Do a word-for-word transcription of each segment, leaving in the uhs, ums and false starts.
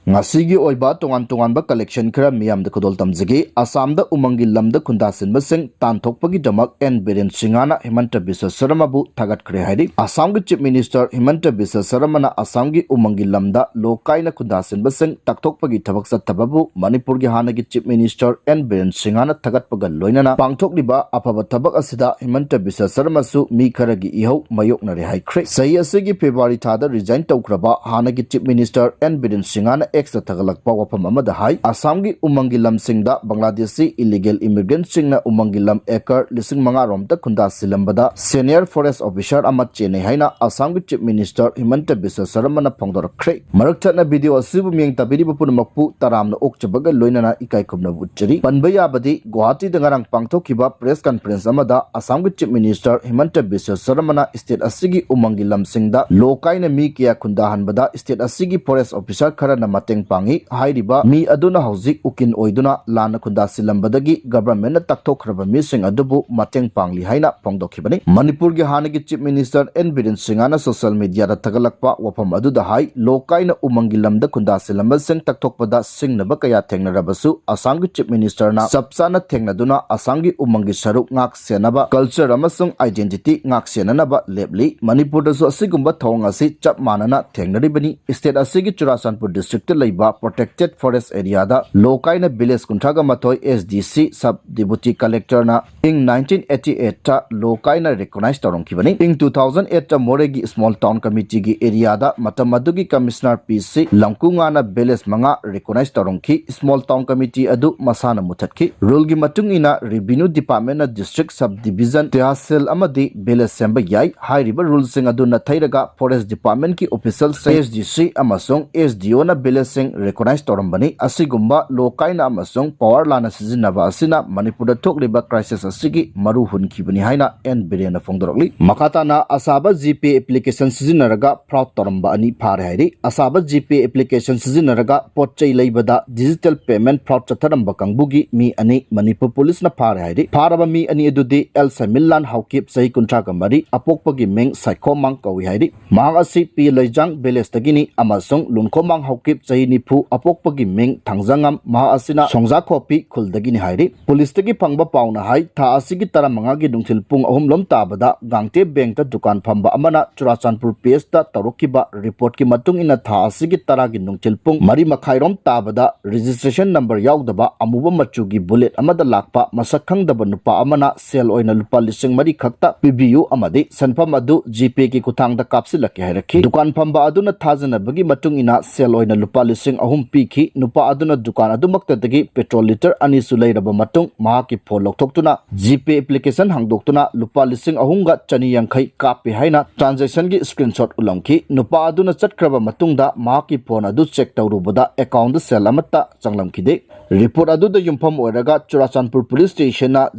ꯉꯁꯤꯒꯤ ꯑꯣꯏꯕ ꯇꯣꯉꯥꯟ ꯇꯣꯉꯥꯟꯕ collection ꯈꯔ ꯃꯤꯌꯥꯝꯗ ꯈꯨꯗꯣꯜ ꯇꯝꯖꯒꯦ꯫ ꯑꯁꯥꯝꯗ ꯎꯃꯪꯒꯤ ꯂꯝꯗ ꯈꯨꯟꯗꯥꯁꯤꯟꯕꯁꯤꯡ ꯇꯥꯟꯊꯣꯛꯄꯒꯤꯗꯃꯛ ꯑꯦꯟ ꯕꯤꯔꯦꯟ ꯁꯤꯡꯍꯅ ꯍꯤꯃꯟꯇ ꯕꯤꯁ꯭ꯋ ꯁꯔꯃꯕꯨ ꯊꯥꯒꯠꯈ꯭ꯔꯦ ꯍꯥꯏꯔꯤ꯫ ꯑꯁꯥꯝꯒꯤ Chief Minister ꯍꯤꯃꯟꯇ ꯕꯤꯁ꯭ꯋ ꯁꯔꯃꯅ ꯑꯁꯥꯝꯒꯤ ꯎꯃꯪꯒꯤ ꯂꯝꯗ ꯂꯣ ꯀꯥꯏꯅ ꯈꯨꯟꯗꯥꯁꯤꯟꯕꯁꯤꯡ ꯇꯥꯛꯊꯣꯛꯄꯒꯤ ꯊꯕꯛ ꯆꯠꯊꯕꯕꯨ ꯃꯅꯤꯄꯨꯔꯒꯤ ꯍꯥꯟꯅꯒꯤ Chief Minister ꯑꯦꯟ ꯕꯤꯔꯦꯟ ꯁꯤꯡꯍꯅ ꯊꯥꯒꯠꯄꯒ ꯂꯣꯏꯅꯅ ꯄꯥꯡꯊꯣꯛꯂꯤꯕ ꯑꯐꯕ ꯊꯕꯛ ꯑꯁꯤꯗ ꯍꯤꯃꯟꯇ ꯕꯤꯁ꯭ꯋ ꯁꯔꯃꯁꯨ ꯃꯤ ꯈꯔꯒꯤ ꯏꯍꯧ ꯃꯥꯌꯣꯛꯅꯔꯦ ꯍꯥꯏꯈ꯭ꯔꯦ꯫ ꯆꯍꯤ ꯑꯁꯤꯒꯤ February ꯊꯥꯗ resign ꯇꯧꯈ꯭ꯔꯕ ꯍꯥꯟꯅꯒꯤ Chief Minister ꯑꯦꯟ ꯕꯤꯔꯦꯟ ꯁꯤꯡꯍꯅ X ꯊꯥꯒꯠꯂꯛꯄ ꯋꯥꯐꯝ ꯑꯃꯗ ꯍꯥꯏ, ꯑꯁꯥꯝꯒꯤ ꯎꯃꯪꯒꯤ ꯂꯝꯁꯤꯡꯗ ꯕꯪꯒ꯭ꯂꯥꯗꯦꯁꯤ illegal immigrantꯁꯤꯡꯅ ꯎꯃꯪꯒꯤ ꯂꯝ acre ꯂꯤꯁꯤꯡ ꯃꯉꯥ ꯔꯣꯝꯗ ꯈꯨꯟꯗꯥꯁꯤꯜꯂꯝꯕꯗ senior forest officer ꯑꯃ ꯆꯦꯟꯅꯩ ꯍꯥꯏꯅ ꯑꯁꯥꯝꯒꯤ Chief Minister ꯍꯤꯃꯟꯇ ꯕꯤꯁ꯭ꯋ ꯁꯔꯃꯅ ꯐꯣꯡꯗꯣꯔꯛꯈ꯭ꯔꯦ꯫ ꯃꯔꯛ ꯊꯠꯅ video ꯑꯁꯤꯕꯨ ꯃꯤꯠꯌꯦꯡ ꯇꯥꯕꯤꯔꯤꯕ ꯄꯨꯝꯅꯃꯛꯄꯨ ꯇꯔꯥꯝꯅ ꯑꯣꯛꯆꯕꯒ ꯂꯣꯏꯅꯅ ꯏꯀꯥꯏ ꯈꯨꯝꯅꯕ ꯎꯠꯆꯔꯤ꯫ ꯄꯟꯕ ꯌꯥꯕꯗꯤ, ꯒꯨꯋꯥꯍꯥꯇꯤꯗ ꯉꯔꯥꯡ ꯄꯥꯡꯊꯣꯛꯈꯤꯕ press conference ꯑꯃꯗ ꯑꯁꯥꯝꯒꯤ Chief Minister ꯍꯤꯃꯟꯇ ꯕꯤꯁ꯭ꯋ ꯁꯔꯃꯅ state ꯑꯁꯤꯒꯤ ꯎꯃꯪꯒꯤ ꯂꯝꯁꯤꯡꯗ ꯂꯣ ꯀꯥꯏꯅ ꯃꯤ ꯀꯌꯥ ꯈꯨꯟꯗꯥꯍꯟꯕꯗ state ꯑꯁꯤꯒꯤ forest officer ꯈꯔꯅ ꯃꯇꯦꯡ ꯄꯥꯡꯏ꯫ ꯍꯥꯏꯔꯤꯕ ꯃꯤ ꯑꯗꯨꯅ ꯍꯧꯖꯤꯛ ꯎꯀꯤꯜ ꯑꯣꯏꯗꯨꯅ ꯂꯥꯟꯅ ꯈꯨꯟꯗꯥꯁꯤꯜꯂꯝꯕꯗꯒꯤ governmentꯅ ꯇꯛꯊꯣꯛꯈ꯭ꯔꯕ ꯃꯤꯁꯤꯡ ꯑꯗꯨꯕꯨ ꯃꯇꯦꯡ ꯄꯥꯡꯂꯤ ꯍꯥꯏꯅ ꯐꯣꯡꯗꯣꯛꯈꯤꯕꯅꯤ꯫ ꯃꯅꯤꯄꯨꯔꯒꯤ ꯍꯥꯟꯅꯒꯤ Chief Minister ꯑꯦꯟ ꯕꯤꯔꯦꯟ ꯁꯤꯡꯍꯅ social mediaꯗ ꯊꯥꯒꯠꯂꯛꯄ ꯋꯥꯐꯝ ꯑꯗꯨꯗ ꯍꯥꯏ, ꯂꯣ ꯀꯥꯏꯅ ꯎꯃꯪꯒꯤ ꯂꯝꯗ ꯈꯨꯟꯗꯥꯁꯤꯜꯂꯝꯕꯁꯤꯡ ꯇꯛꯊꯣꯛꯄꯗ ꯁꯤꯡꯅꯕ ꯀꯌꯥ ꯊꯦꯡꯅꯔꯕꯁꯨ ꯑꯁꯥꯝꯒꯤ Chief Ministerꯅ ꯆꯞ ꯆꯥꯅ ꯊꯦꯡꯅꯗꯨꯅ ꯑꯁꯥꯝꯒꯤ ꯎꯃꯪꯒꯤ ꯁꯔꯨꯛ ꯉꯥꯛ ꯁꯦꯟꯅꯕ, culture ꯑꯃꯁꯨꯡ identity ꯉꯥꯛ ꯁꯦꯟꯅꯅꯕ ꯂꯦꯞꯂꯤ꯫ ꯃꯅꯤꯄꯨꯔꯗꯁꯨ ꯑꯁꯤꯒꯨꯝꯕ ꯊꯧꯑꯣꯡ ꯑꯁꯤ ꯆꯞ ꯃꯥꯟꯅꯅ ꯊꯦꯡꯅꯔꯤꯕꯅꯤ꯫ State ꯑꯁꯤꯒꯤ ꯆꯨꯔꯥꯆꯥꯟꯄꯨꯔ districtꯇ ꯂꯩꯕ protected forest areaꯗ ꯂꯣ ꯀꯥꯏꯅ village ꯀꯨꯟꯊ꯭ꯔꯥꯒ ꯃꯥꯊꯣꯏ S D C sub deputy collectorꯅ ꯏꯪ nineteen eighty eightꯇ ꯂꯣ ꯀꯥꯏꯅ recognize ꯇꯧꯔꯝꯈꯤꯕꯅꯤ꯫ ꯏꯪ two thousand eightꯇ ꯃꯣꯔꯦꯒꯤ small town committeeꯒꯤ areaꯗ ꯃꯇꯝ ꯑꯗꯨꯒꯤ Commissioner P C ꯂꯝꯀꯨꯉꯥꯅ village ꯃꯉꯥ recognize ꯇꯧꯔꯝꯈꯤ꯫ Small town committee ꯑꯗꯨ ꯃꯁꯥꯅ ꯃꯨꯊꯠꯈꯤ꯫ Ruleꯒꯤ ꯃꯇꯨꯡ ꯏꯟꯅ revenue departmentꯅ district, subdivision, tehsil ꯑꯃꯗꯤ village ꯁꯦꯝꯕ ꯌꯥꯏ꯫ ꯍꯥꯏꯔꯤꯕ ruleꯁꯤꯡ ꯑꯗꯨ ꯅꯥꯊꯩꯔꯒ forest departmentꯀꯤ officialꯁꯤꯡ, S D C ꯑꯃꯁꯨꯡ S D Oꯅ villageꯁꯤꯡ recognize ꯇꯧꯔꯝꯕꯅꯤ꯫ ꯑꯁꯤꯒꯨꯝꯕ ꯂꯣ ꯀꯥꯏꯅ ꯑꯃꯁꯨꯡ power ꯂꯥꯟꯅ ꯁꯤꯖꯤꯟꯅꯕ ꯑꯁꯤꯅ ꯃꯅꯤꯄꯨꯔꯗ ꯊꯣꯛꯂꯤꯕ crisis ꯑꯁꯤꯒꯤ ꯃꯔꯨ ꯍꯨꯟꯈꯤꯕꯅꯤ ꯍꯥꯏꯅ ꯑꯦꯟ ꯕꯤꯔꯦꯟꯅ ꯐꯣꯡꯗꯣꯔꯛꯂꯤ꯫ ꯃꯈꯥ ꯇꯥꯅ ꯑꯁꯥꯕ GPay application ꯁꯤꯖꯤꯟꯅꯔꯒ fraud ꯇꯧꯔꯝꯕ ꯑꯅꯤ ꯐꯥꯔꯦ ꯍꯥꯏꯔꯤ꯫ ꯑꯁꯥꯕ GPay application ꯁꯤꯖꯤꯟꯅꯔꯒ ꯄꯣꯠ ꯆꯩ ꯂꯩꯕꯗ digital payment fraud ꯆꯠꯊꯔꯝꯕ ꯀꯥꯡꯕꯨꯒꯤ ꯃꯤ ꯑꯅꯤ ꯃꯅꯤꯄꯨꯔ ꯄꯨꯂꯤꯁꯅ ꯐꯥꯔꯦ ꯍꯥꯏꯔꯤ꯫ ꯐꯥꯔꯕ ꯃꯤ ꯑꯅꯤ ꯑꯗꯨꯗꯤ ꯑꯦꯜ ꯁꯃꯤꯜꯂꯥꯟ ꯍꯥꯎꯀꯤꯞ, ꯆꯍꯤ ꯀꯨꯟꯊ꯭ꯔꯥꯒ ꯃꯔꯤ, ꯑꯄꯣꯛꯄꯒꯤ ꯃꯤꯡ ꯁꯥꯏꯈꯣꯃꯥꯡ ꯀꯧꯏ ꯍꯥꯏꯔꯤ꯫ ꯃꯍꯥꯛ ꯑꯁꯤ ꯄꯤ ꯂꯩꯖꯥꯡ villageꯇꯒꯤꯅꯤ ꯑꯃꯁꯨꯡ ꯂꯨꯟꯈꯣꯃꯥꯡ ꯍꯥꯎꯀꯤꯞ, ꯆꯍꯤ ꯅꯤꯐꯨ, ꯑꯄꯣꯛꯄꯒꯤ ꯃꯤꯡ ꯊꯥꯡꯖꯉꯝ, ꯃꯍꯥꯛ ꯑꯁꯤꯅ ꯁꯣꯡꯖꯥꯈꯣꯛꯄꯤ ꯈꯨꯜꯗꯒꯤꯅꯤ ꯍꯥꯏꯔꯤ꯫ ꯄꯨꯂꯤꯁꯇꯒꯤ ꯐꯪꯕ ꯄꯥꯎꯅ ꯍꯥꯏ, ꯊꯥ ꯑꯁꯤꯒꯤ ꯇꯔꯥꯃꯉꯥꯒꯤ ꯅꯨꯡꯊꯤꯜ ꯄꯨꯡ ꯑꯍꯨꯝ ꯂꯣꯝ ꯇꯥꯕꯗ ꯒꯥꯡꯇꯦ ꯕꯦꯡꯛꯇ ꯗꯨꯀꯥꯟ ꯐꯝꯕ ꯑꯃꯅ ꯆꯨꯔꯥꯆꯥꯟꯄꯨꯔ ꯄꯤ ꯑꯦꯁꯇ ꯇꯧꯔꯛꯈꯤꯕ ꯔꯤꯄꯣꯔꯠꯀꯤ ꯃꯇꯨꯡ ꯏꯟꯅ, ꯊꯥ ꯑꯁꯤꯒꯤ ꯇꯔꯥꯒꯤ ꯅꯨꯡꯊꯤꯜ ꯄꯨꯡ ꯃꯔꯤ ꯃꯈꯥꯏꯔꯣꯝ ꯇꯥꯕꯗ registration number ꯌꯥꯎꯗꯕ ꯑꯃꯨꯕ ꯃꯆꯨꯒꯤ ꯕꯨꯂꯦꯠ ꯑꯃꯗ ꯂꯥꯛꯄ ꯃꯁꯛ ꯈꯪꯗꯕ ꯅꯨꯄꯥ ꯑꯃꯅ ꯁꯦꯜ ꯑꯣꯏꯅ ꯂꯨꯄꯥ ꯂꯤꯁꯤꯡ ꯃꯔꯤ ꯈꯛꯇ ꯄꯤꯕꯤꯌꯨ ꯑꯃꯗꯤ ꯁꯦꯟꯐꯝ ꯑꯗꯨ GPayꯒꯤ ꯈꯨꯠꯊꯥꯡꯗ ꯀꯥꯞꯁꯤꯜꯂꯛꯀꯦ ꯍꯥꯏꯔꯛꯈꯤ꯫ ꯗꯨꯀꯥꯟ ꯐꯝꯕ ꯑꯗꯨꯅ ꯊꯥꯖꯅꯕꯒꯤ ꯃꯇꯨꯡ ꯏꯟꯅ ꯁꯦꯜ ꯑꯣꯏꯅ ꯂꯨꯄꯥ ꯂꯤꯁꯤꯡ ꯑꯍꯨꯝ ꯄꯤꯈꯤ꯫ ꯅꯨꯄꯥ ꯑꯗꯨꯅ ꯗꯨꯀꯥꯟ ꯑꯗꯨꯃꯛꯇꯗꯒꯤ petrol litre ꯑꯅꯤꯁꯨ ꯂꯩꯔꯕ ꯃꯇꯨꯡ, ꯃꯍꯥꯛꯀꯤ phone ꯂꯧꯊꯣꯛꯇꯨꯅ GPay application ꯍꯥꯡꯗꯣꯛꯇꯨꯅ ꯂꯨꯄꯥ ꯂꯤꯁꯤꯡ ꯑꯍꯨꯝꯒ ꯆꯅꯤ ꯌꯥꯡꯈꯩ ꯀꯥꯞꯄꯦ ꯍꯥꯏꯅ transactionꯒꯤ screenshot ꯎꯠꯂꯝꯈꯤ꯫ ꯅꯨꯄꯥ ꯑꯗꯨꯅ ꯆꯠꯈ꯭ꯔꯕ ꯃꯇꯨꯡꯗ ꯃꯍꯥꯛꯀꯤ phone ꯑꯗꯨ check ꯇꯧꯔꯨꯕꯗ accountꯗ ꯁꯦꯜ ꯑꯃꯠꯇ ꯆꯪꯂꯝꯈꯤꯗꯦ꯫ Report ꯑꯗꯨꯗ ꯌꯨꯝꯐꯝ ꯑꯣꯏꯔꯒ ꯆꯨꯔꯥꯆꯥꯟꯄꯨꯔ police stationꯅ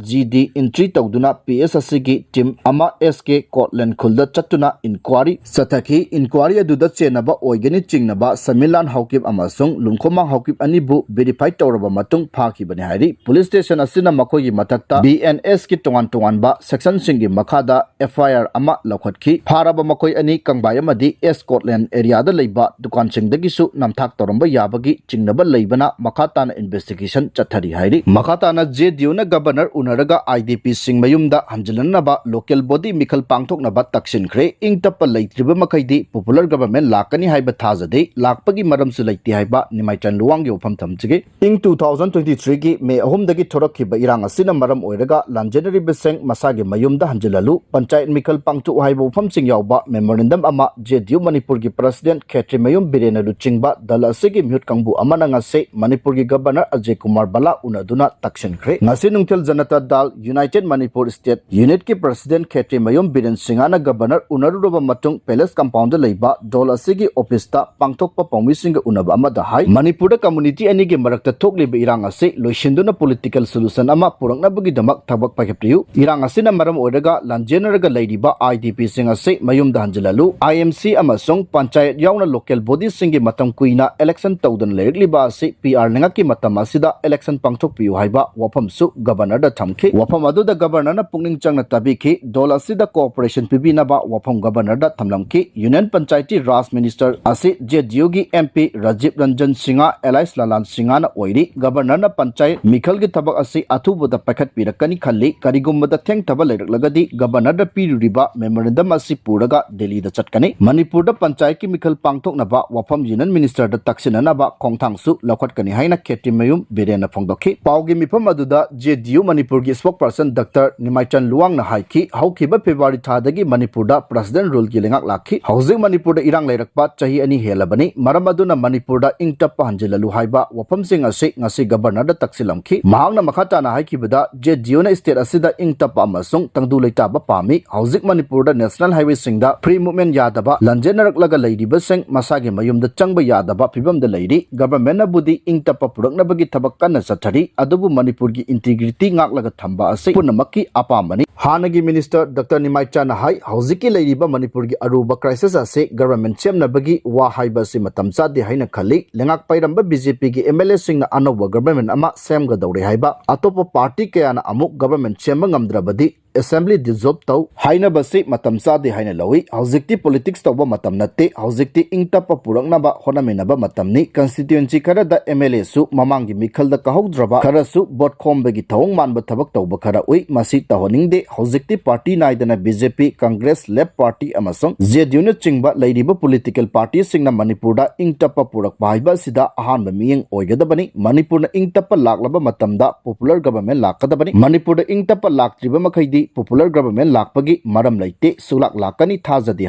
GD entry ꯇꯧꯗꯨꯅ PS ꯑꯁꯤꯒꯤ team ꯑꯃ SK ꯀꯣꯠꯂꯦꯟ ꯈꯨꯜꯗ ꯆꯠꯇꯨꯅ inquiry ꯆꯠꯊꯈꯤ꯫ Inquiry ꯑꯗꯨꯗ ꯆꯦꯟꯅꯕ ꯑꯣꯏꯒꯅꯤ ꯆꯤꯡꯅꯕ ꯁꯃꯤꯔꯂꯥꯜ ꯍꯥꯎꯀꯤꯞ ꯑꯃꯁꯨꯡ ꯂꯨꯝꯈꯣꯃꯥꯡ ꯍꯥꯎꯀꯤꯞ ꯑꯅꯤꯕꯨ verify ꯇꯧꯔꯕ ꯃꯇꯨꯡ ꯐꯥꯈꯤꯕꯅꯤ ꯍꯥꯏꯔꯤ꯫ Police station ꯑꯁꯤꯅ ꯃꯈꯣꯏꯒꯤ ꯃꯊꯛꯇ BNSꯀꯤ ꯇꯣꯉꯥꯟ ꯇꯣꯉꯥꯟꯕ sectionꯁꯤꯡꯒꯤ ꯃꯈꯥꯗ FIR ꯑꯃ ꯂꯧꯈꯠꯈꯤ꯫ ꯐꯥꯔꯕ ꯃꯈꯣꯏ ꯑꯅꯤ ꯀꯪꯕꯥꯏ ꯑꯃꯗꯤ ꯁ꯭ꯀꯣꯠꯂꯦꯟ areaꯗ ꯂꯩꯕ ꯗꯨꯀꯥꯟꯁꯤꯡꯗꯒꯤꯁꯨ ꯅꯝꯊꯥꯛ ꯇꯧꯔꯝꯕ ꯌꯥꯕꯒꯤ ꯆꯤꯡꯅꯕ ꯂꯩꯕꯅ ꯃꯈꯥ ꯇꯥꯅ investigation ꯆꯠꯊꯔꯤ ꯍꯥꯏꯔꯤ꯫ ꯃꯈꯥ ꯇꯥꯅ JDUꯅ governor ꯎꯅꯔꯒ IDPꯁꯤꯡ ꯃꯌꯨꯝꯗ ꯍꯟꯖꯤꯜꯍꯟꯅꯕ local body ꯃꯤꯈꯜ ꯄꯥꯡꯊꯣꯛꯅꯕ ꯇꯛꯁꯤꯟꯈ꯭ꯔꯦ꯫ ꯏꯪ ꯇꯞꯄ ꯂꯩꯇ꯭ꯔꯤꯕ ꯃꯈꯩꯗꯤ popular government ꯂꯥꯛꯀꯅꯤ ꯍꯥꯏꯕ ꯊꯥꯖꯗꯦ, ꯂꯥꯛꯄꯒꯤ ꯃꯔꯝꯁꯨ ꯂꯩꯇꯦ ꯍꯥꯏꯕ ꯅꯤꯃꯥꯏꯆꯟ ꯂꯨꯋꯥꯡꯒꯤ ꯋꯥꯐꯝ ꯊꯝꯖꯒꯦ꯫ ꯏꯪ two thousand twenty threeꯒꯤ May ꯑꯍꯨꯝꯗꯒꯤ ꯊꯣꯔꯛꯈꯤꯕ ꯏꯔꯥꯡ ꯑꯁꯤꯅ ꯃꯔꯝ ꯑꯣꯏꯔꯒ ꯂꯥꯟꯖꯦꯟꯅꯔꯤꯕꯁꯤꯡ ꯃꯁꯥꯒꯤ ꯃꯌꯨꯝꯗ ꯍꯟꯖꯤꯜꯍꯜꯂꯨ, ꯄꯟꯆꯥꯌꯠ ꯃꯤꯈꯜ ꯄꯥꯡꯊꯣꯛꯎ ꯍꯥꯏꯕ ꯋꯥꯐꯝꯁꯤꯡ ꯌꯥꯎꯕ memorandum ꯑꯃ JDU ꯃꯅꯤꯄꯨꯔꯒꯤ president ꯈꯦꯇ꯭ꯔꯤꯃꯌꯨꯝ ꯕꯤꯔꯦꯟꯅ ꯂꯨꯆꯤꯡꯕ ꯗꯜ ꯑꯁꯤꯒꯤ ꯃꯤꯍꯨꯠ ꯀꯥꯡꯕꯨ ꯑꯃꯅ ꯉꯁꯤ ꯃꯅꯤꯄꯨꯔꯒꯤ governor ꯑꯖꯌ ꯀꯨꯃꯥꯔ ꯕꯂꯥ ꯎꯅꯗꯨꯅ ꯇꯛꯁꯤꯟꯈ꯭ꯔꯦ꯫ ꯉꯁꯤ ꯅꯨꯡꯊꯤꯜ ꯖꯅꯇꯥ ꯗꯜ United Manipur State Unitꯀꯤ president ꯈꯦꯇ꯭ꯔꯤꯃꯌꯨꯝ ꯕꯤꯔꯦꯟ ꯁꯤꯡꯍꯅ governor ꯎꯅꯔꯨꯔꯕ ꯃꯇꯨꯡ palace compoundꯗ ꯂꯩꯕ ꯗꯜ ꯑꯁꯤꯒꯤ officeꯇ ꯄꯥꯡꯊꯣꯛꯄ ꯄꯥꯎꯃꯤꯁꯤꯡꯒ ꯎꯅꯕ ꯑꯃꯗ ꯍꯥꯏ, ꯃꯅꯤꯄꯨꯔꯗ community ꯑꯅꯤꯒꯤ ꯃꯔꯛꯇ ꯊꯣꯛꯂꯤꯕ ꯏꯔꯥꯡ ꯑꯁꯤ ꯂꯣꯏꯁꯤꯟꯗꯨꯅ political solution ꯑꯃ ꯄꯨꯔꯛꯅꯕꯒꯤꯗꯃꯛ ꯊꯕꯛ ꯄꯥꯏꯈꯠꯄꯤꯌꯨ꯫ ꯏꯔꯥꯡ ꯑꯁꯤꯅ ꯃꯔꯝ ꯑꯣꯏꯔꯒ ꯂꯥꯟꯖꯦꯟꯅꯔꯒ ꯂꯩꯔꯤꯕ IDPꯁꯤꯡ ꯑꯁꯤ ꯃꯌꯨꯝꯗ ꯍꯟꯖꯤꯜꯍꯜꯂꯨ꯫ IMC ꯑꯃꯁꯨꯡ ꯄꯟꯆꯥꯌꯠ ꯌꯥꯎꯅ local bodyꯁꯤꯡꯒꯤ ꯃꯇꯝ ꯀꯨꯏꯅ election ꯇꯧꯗꯅ ꯂꯩꯔꯛꯂꯤꯕ ꯑꯁꯤ PR ꯂꯩꯉꯥꯛꯀꯤ ꯃꯇꯝ ꯑꯁꯤꯗ election ꯄꯥꯡꯊꯣꯛꯄꯤꯌꯨ ꯍꯥꯏꯕ ꯋꯥꯐꯝꯁꯨ governorꯗ ꯊꯝꯈꯤ꯫ ꯋꯥꯐꯝ ꯑꯗꯨꯗ governorꯅ ꯄꯨꯛꯅꯤꯡ ꯆꯪꯅ ꯇꯥꯕꯤꯈꯤ꯫ ꯗꯜ ꯑꯁꯤꯗ cooperation ꯄꯤꯕꯤꯅꯕ ꯋꯥꯐꯝ governorꯗ ꯊꯝꯂꯝꯈꯤ꯫ Union ꯄꯟꯆꯥꯌꯠꯀꯤ ꯔꯥꯖ minister ꯑꯁꯤ JDUꯒꯤ MP ꯔꯥꯖꯤꯕ ꯔꯟꯖꯟ ꯁꯤꯡꯍ ꯑꯦꯂꯥꯏꯁ ꯂꯥꯂꯥꯟ ꯁꯤꯡꯍꯅ ꯑꯣꯏꯔꯤ꯫ ꯒꯕꯔꯅꯔꯅ ꯄꯟꯆꯥꯌꯠ ꯃꯤꯈꯜꯒꯤ ꯊꯕꯛ ꯑꯁꯤ ꯑꯊꯨꯕꯗ ꯄꯥꯏꯈꯠꯄꯤꯔꯛꯀꯅꯤ ꯈꯜꯂꯤ꯫ ꯀꯔꯤꯒꯨꯝꯕꯗ ꯊꯦꯡꯊꯕ ꯂꯩꯔꯛꯂꯒꯗꯤ ꯒꯕꯔꯅꯔꯗ ꯄꯤꯔꯨꯔꯤꯕ ꯃꯦꯃꯣꯔꯦꯟꯗꯝ ꯑꯁꯤ ꯄꯨꯔꯒ ꯗꯦꯜꯂꯤꯗ ꯆꯠꯀꯅꯤ꯫ ꯃꯅꯤꯄꯨꯔꯗ ꯄꯟꯆꯥꯌꯠꯀꯤ ꯃꯤꯈꯜ ꯄꯥꯡꯊꯣꯛꯅꯕ ꯋꯥꯐꯝ ꯌꯨꯅꯤꯌꯟ ꯃꯤꯅꯤꯁꯇꯔꯗ ꯇꯛꯁꯤꯟꯅꯅꯕ ꯈꯣꯡꯊꯥꯡꯁꯨ ꯂꯧꯈꯠꯀꯅꯤ ꯍꯥꯏꯅ ꯈꯦꯇ꯭ꯔꯤꯃꯌꯨꯝ ꯕꯤꯔꯦꯟꯅ ꯐꯣꯡꯗꯣꯛꯈꯤ꯫ ꯄꯥꯎꯒꯤ ꯃꯤꯐꯝ ꯑꯗꯨꯗ ꯖꯦ ꯗꯤ ꯌꯨ ꯃꯅꯤꯄꯨꯔꯒꯤ ꯁ꯭ꯄꯣꯛꯄꯔꯁꯟ ꯗꯥꯛꯇꯔ ꯅꯤꯃꯥꯏꯆꯟ ꯂꯨꯋꯥꯡꯅ ꯍꯥꯏꯈꯤ, ꯍꯧꯈꯤꯕ ꯐꯦꯕ꯭ꯔꯨꯋꯥꯔꯤ ꯊꯥꯗꯒꯤ ꯃꯅꯤꯄꯨꯔꯗ ꯄ꯭ꯔꯦꯁꯤꯗꯦꯟꯠ ꯔꯨꯜꯒꯤ ꯂꯩꯉꯥꯛ ꯂꯥꯛꯈꯤ꯫ ꯍꯧꯖꯤꯛ ꯃꯅꯤꯄꯨꯔꯗ ꯏꯔꯥꯡ ꯂꯩꯔꯛꯄ ꯆꯍꯤ ꯑꯅꯤ ꯍꯦꯜꯂꯕꯅꯤ꯫ ꯃꯔꯝ ꯑꯗꯨꯅ ꯃꯅꯤꯄꯨꯔꯗ ꯏꯪ ꯇꯞꯄ ꯍꯟꯖꯤꯜꯍꯜꯂꯨ ꯍꯥꯏꯕ ꯋꯥꯐꯝꯁꯤꯡ ꯑꯁꯤ ꯉꯁꯤ ꯒꯕꯔꯅꯔꯗ ꯇꯛꯁꯤꯜꯂꯝꯈꯤ꯫ ꯃꯍꯥꯛꯅ ꯃꯈꯥ ꯇꯥꯅ ꯍꯥꯏꯈꯤꯕꯗ, ꯖꯦ ꯗꯤ ꯌꯨꯅ ꯁ꯭ꯇꯦꯠ ꯑꯁꯤꯗ ꯏꯪ ꯇꯞꯄ ꯑꯃꯁꯨꯡ ꯇꯪꯗꯨ ꯂꯩꯇꯥꯕ ꯄꯥꯝꯃꯤ꯫ ꯍꯧꯖꯤꯛ ꯃꯅꯤꯄꯨꯔꯗ ꯅꯦꯁꯅꯦꯜ ꯍꯥꯏꯋꯦꯁꯤꯡꯗ ꯐ꯭ꯔꯤ ꯃꯨꯚꯃꯦꯟꯠ ꯌꯥꯗꯕ, ꯂꯥꯟꯖꯦꯟꯅꯔꯛꯂꯒ ꯂꯩꯔꯤꯕꯁꯤꯡ ꯃꯁꯥꯒꯤ ꯃꯌꯨꯝꯗ ꯆꯪꯕ ꯌꯥꯗꯕ ꯐꯤꯕꯝꯗ ꯂꯩꯔꯤ꯫ ꯒꯕꯔꯅꯃꯦꯟꯠꯅꯕꯨꯗꯤ ꯏꯪ ꯇꯞꯄ ꯄꯨꯔꯛꯅꯕꯒꯤ ꯊꯕꯛ ꯀꯟꯅ ꯆꯠꯊꯔꯤ, ꯑꯗꯨꯕꯨ ꯃꯅꯤꯄꯨꯔꯒꯤ ꯏꯟꯇꯤꯒ꯭ꯔꯤꯇꯤ ꯉꯥꯛꯂꯒ ꯊꯝꯕ ꯑꯁꯤ ꯄꯨꯝꯅꯃꯛꯀꯤ ꯑꯄꯥꯝꯕꯅꯤ꯫ ꯍꯥꯟꯅꯒꯤ ꯃꯤꯅꯤꯁꯇꯔ ꯗꯥꯛꯇꯔ ꯅꯤꯃꯥꯏꯆꯥꯅ ꯍꯥꯏ, ꯍꯧꯖꯤꯛꯀꯤ ꯂꯩꯔꯤꯕ ꯃꯅꯤꯄꯨꯔꯒꯤ ꯑꯔꯨꯕ ꯀ꯭ꯔꯥꯏꯁꯤꯁ ꯑꯁꯤ ꯒꯕꯔꯅꯃꯦꯟꯠ ꯁꯦꯝꯅꯕꯒꯤ ꯋꯥ ꯍꯥꯏꯕ ꯑꯁꯤ ꯃꯇꯝ ꯆꯥꯗꯦ ꯍꯥꯏꯅ ꯈꯜꯂꯤ꯫ ꯂꯩꯉꯥꯛ ꯄꯥꯏꯔꯝꯕ ꯕꯤ ꯖꯦ ꯄꯤꯒꯤ ꯑꯦꯝ ꯑꯦꯜ ꯑꯦꯁꯤꯡꯅ ꯑꯅꯧꯕ ꯒꯕꯔꯅꯃꯦꯟꯠ ꯑꯃ ꯁꯦꯝꯒꯗꯧꯔꯦ ꯍꯥꯏꯕ, ꯑꯇꯣꯞꯄ ꯄꯥꯔꯇꯤ ꯀꯌꯥꯅ ꯑꯃꯨꯛ ꯒꯕꯔꯅꯃꯦꯟꯠ ꯁꯦꯝꯕ ꯉꯝꯗ꯭ꯔꯕꯗꯤ ꯑꯦꯁꯦꯝꯕ꯭ꯂꯤ ꯗꯤꯖꯣꯜꯕ ꯇꯧ ꯍꯥꯏꯅꯕꯁꯤ ꯃꯇꯝ ꯆꯥꯗꯦ ꯍꯥꯏꯅ ꯂꯧꯏ꯫ ꯍꯧꯖꯤꯛꯇꯤ ꯄꯣꯂꯤꯇꯤꯛꯁ ꯇꯧꯕ ꯃꯇꯝ ꯅꯠꯇꯦ꯫ ꯍꯧꯖꯤꯛꯇꯤ ꯏꯪ ꯇꯞꯄ ꯄꯨꯔꯛꯅꯕ ꯍꯣꯠꯅꯃꯤꯟꯅꯕ ꯃꯇꯝꯅꯤ꯫ ꯀꯟꯁꯇꯤꯇ꯭ꯌꯨꯑꯦꯟꯁꯤ ꯈꯔꯗ ꯑꯦꯝ ꯑꯦꯜ ꯑꯦꯁꯨ ꯃꯃꯥꯡꯒꯤ ꯃꯤꯈꯜꯗ ꯀꯥꯍꯧꯗ꯭ꯔꯕ ꯈꯔꯁꯨ ꯚꯣꯠ ꯈꯣꯝꯕꯒꯤ ꯊꯧꯑꯣꯡ ꯃꯥꯟꯕ ꯊꯕꯛ ꯇꯧꯕ ꯈꯔ ꯎꯏ꯫ ꯃꯁꯤ ꯇꯧꯍꯟꯅꯤꯡꯗꯦ꯫ ꯍꯧꯖꯤꯛꯇꯤ ꯄꯥꯔꯇꯤ ꯅꯥꯏꯗꯅ ꯕꯤ ꯖꯦ ꯄꯤ, ꯀꯪꯒ꯭ꯔꯦꯁ, ꯂꯦꯐ ꯄꯥꯔꯇꯤ ꯑꯃꯁꯨꯡ ꯖꯦ ꯗꯤ ꯌꯨꯅꯆꯤꯡꯕ ꯂꯩꯔꯤꯕ ꯄꯣꯂꯤꯇꯤꯀꯦꯜ ꯄꯥꯔꯇꯤꯁꯤꯡꯅ ꯃꯅꯤꯄꯨꯔꯗ ꯏꯪ ꯇꯞꯄ ꯄꯨꯔꯛꯄ ꯍꯥꯏꯕ ꯑꯁꯤꯗ ꯑꯍꯥꯟꯕ ꯃꯤꯠꯌꯦꯡ ꯑꯣꯏꯒꯗꯕꯅꯤ꯫ ꯃꯅꯤꯄꯨꯔꯅ ꯏꯪ ꯇꯞꯄ ꯂꯥꯛꯂꯕ ꯃꯇꯝꯗ ꯄꯣꯄꯨꯂꯔ ꯒꯕꯔꯅꯃꯦꯟꯠ ꯂꯥꯛꯀꯗꯕꯅꯤ꯫ ꯃꯅꯤꯄꯨꯔꯗ ꯏꯪ ꯇꯞꯄ ꯂꯥꯛꯇ꯭ꯔꯤꯕ ꯃꯈꯩꯗꯤ ꯄꯣꯄꯨꯂꯔ ꯒꯕꯔꯅꯃꯦꯟꯠ ꯂꯥꯛꯄꯒꯤ ꯃꯔꯝ ꯂꯩꯇꯦ꯫ ꯁꯨꯛꯂꯥꯛ ꯂꯥꯛꯀꯅꯤ ꯊꯥꯖꯗꯦ